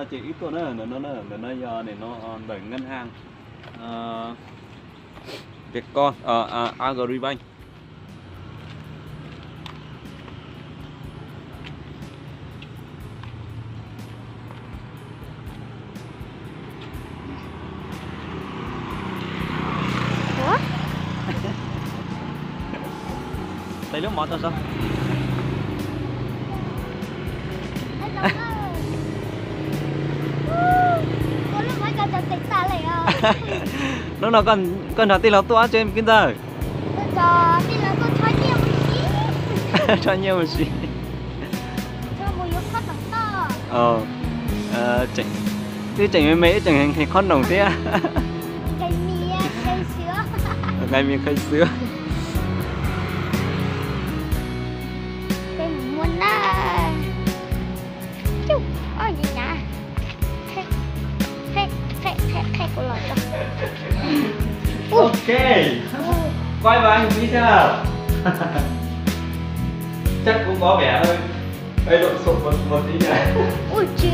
Ces wb tuaj na, ntawm no na, ntawm no yog nim no ntawm ngân hàng Vietcom, Agribank. Ua, tais lub mov tau so. Hnub no koj nrog tij laug tuaj dab tsi kwv ntxawg? Tso nyiaj mus siv. Twb tseem me me, wb tseem nqhis qhob noom thiab. Nqaij mis nqaij xwb. Ok, quay vào anh một tí xem nào. Chắc cũng có vẻ hơi, hơi lộn xộn một, một tí nhỉ. Ui, chưa,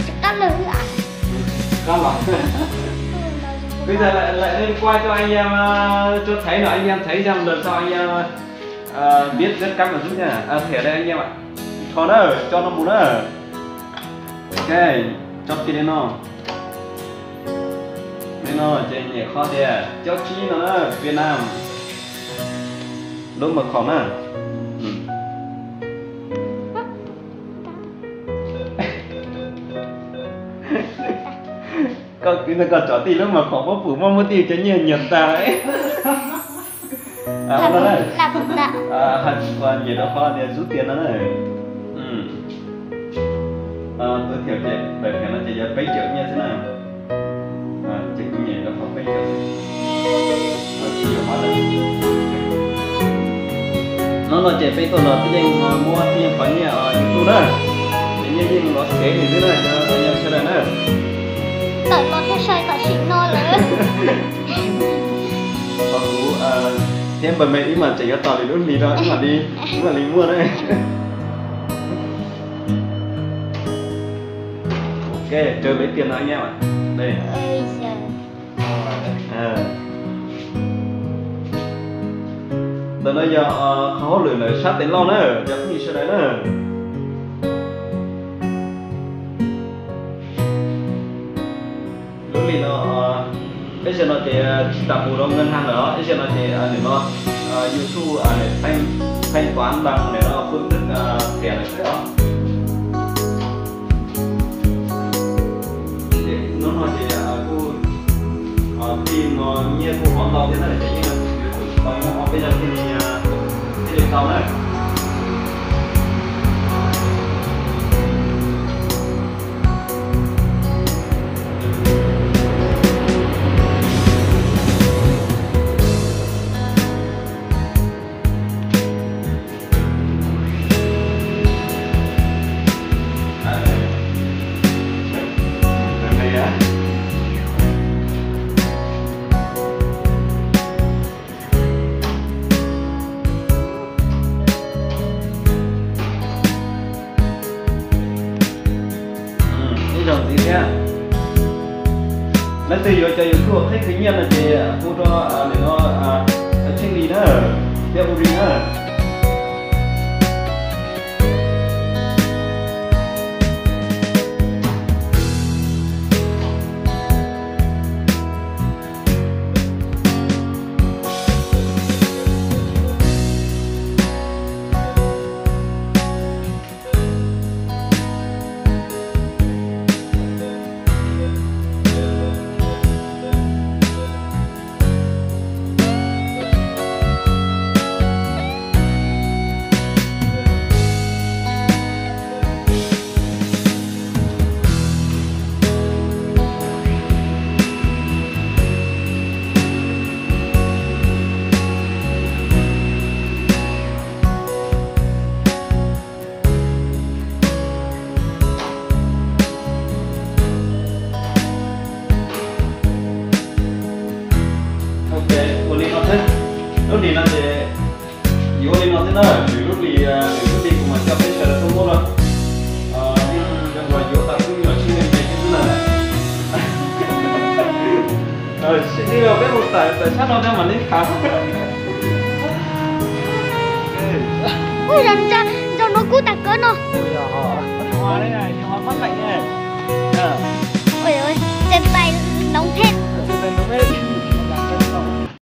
chưa có lửa à? Có mà. Bây giờ lại, lại lên quay cho anh em, ờ, cho thấy nữa, anh em thấy xem lần sau anh em, ờ, biết rất cắm vào giúp nha. À, thẻ đây anh em ạ. Cho đó, cho nó bù đó. Ok, cho kia đây nó. Đây nó, chị nhảy khó kìa. Chốt chín nó đó, Việt Nam. Đốt mật khẩu na. Koj kwv ntxawg koj tso tij lub mật khẩu, puab pum muaj muaj tij cov nyiaj nyiam tas. Hais tias rau qhov tias rút tiền no na. Tối thiểu ces bảy thẻ no ces yog peb triệu nyiaj xwb na. Ces kuv nyem rau qhov peb triệu. Hnub no ces peb tuaj los twb yeej muab tib qhov nyiaj YouTube na. Ces nyiaj yeej los xev li xwb na, cov yog sawv daws na. Tawm los thiaj sai tam sim no lawm. Qhov kuv thiab npawg me wb mas tseem yuav tos lwm lub hlis no wb mam li, wb mam li muaj na. Ok, chờ lấy tiền nào anh em ạ. Đây. Ntawm no yog qhov hauj lwm ntawm sab tes lauj na, cov phooj ywg sawv daws na. Lub hlis no, peb zaum no ces tsis tas mus rau ngân hàng lawm os, peb zaum no ces nim no YouTube thanh, thanh toán bằng nim no phương thức thẻ lawm xwb os. Hnub no ces kuj tij no nyiaj kuj hov ntau thiab na, ces yeej tau nyob hauv peb zaug thiaj li, thiaj li tau na. Ib zaug ntxiv thiab. Leej twg yuav cov YouTube qheb khwv nyiaj no ces hu rau nim no Tsheej Lis na, thiab U Ri na. Tsis li los peb mus tawm tawm sab no tau mam li tham. Ub, zaum no kub tas kawg no. Yog pab meem ne.